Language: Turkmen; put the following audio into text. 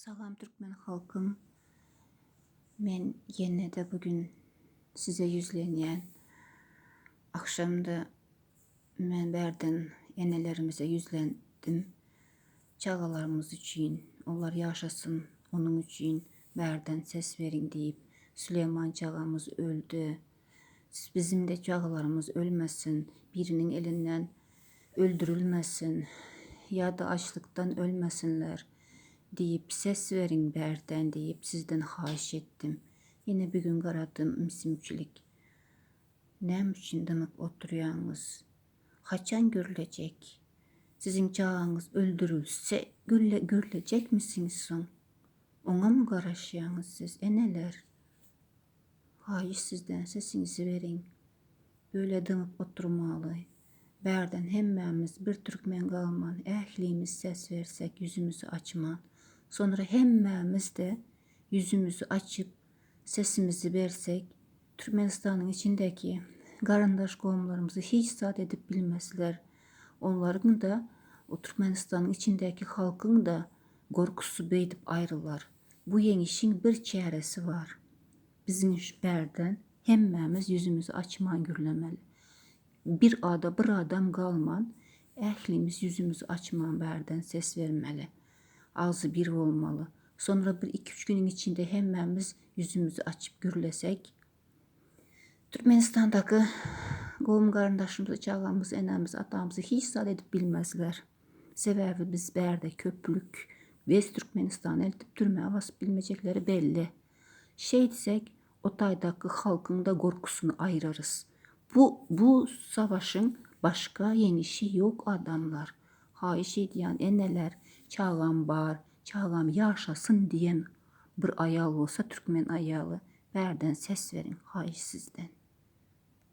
Salam Türkmen halkym. Men ýene-de bu gün size ýüzlenýän. Agşamda men bärden enelerimize ýüzlendim. Çagalarymyz üçin, olar ýaşasyn, onuň üçin bärden ses beriň diýip. Süleýman çagamyz öldi. Bizim-de çagalarymyz ölmesin, biriniň elinden öldürilmesin ýa-da açlykdan ölmesinler diýip ses beriň bärden diýip sizden haýyş etdim. Ýene bir gün garadym ümsümçilik. Näme üçin dymyp oturýaňyz? Haçan gürlejek? Siziň çagaňyz öldürilse gürlejekmisiňiz soň? Oňamy garaşýaňyz siz eneler? Haýyş sizden sesiňizi beriň. Öle dymyp oturmaly. Bärden hemmämiz bir türkmen galman ählimiz ses bersek ýüzümizi açman. Sonra hemmämiz-de ýüzümizi açyp sesimizi bersek Türkmenistanyň içindeki garyndaş kowumlarymyzy hiç zat edip bilmezler. Onlaryň-da o Türkmenistanyň içindeki halkyň-da gorkusy beýdip aýrylar. Bu ýeňişiň bir çäresi bar. Biziň şu bärden hemmämiz ýüzümizi açman gürlemeli. Bir ada bir adam galman ählimiz ýüzümizi açman bärden ses bermeli. Agzy bir bolmaly. Sonra bir iki üç günüň içinde hemmämiz ýüzümizi açyp gürlesek Türkmenistandaky gowum garyndaşymyzy, çagamyzy, enemizi, atamyzy hiç zat edip bilmezler. Sebäbi biz bärde köplük. Biz Türkmenistany eltip türmä basyp bilmejekleri belli. Şeýtsek o taýdaky halkyň-da gorkusyny aýrarys. Bu bu savaşyň başga ýeňişi ýok adamlar. Haýyş edýän eneler çagam bar, çagam ýaşasyn diýen bir aýal bolsa türkmen aýaly bärden ses beriň haýyş sizden.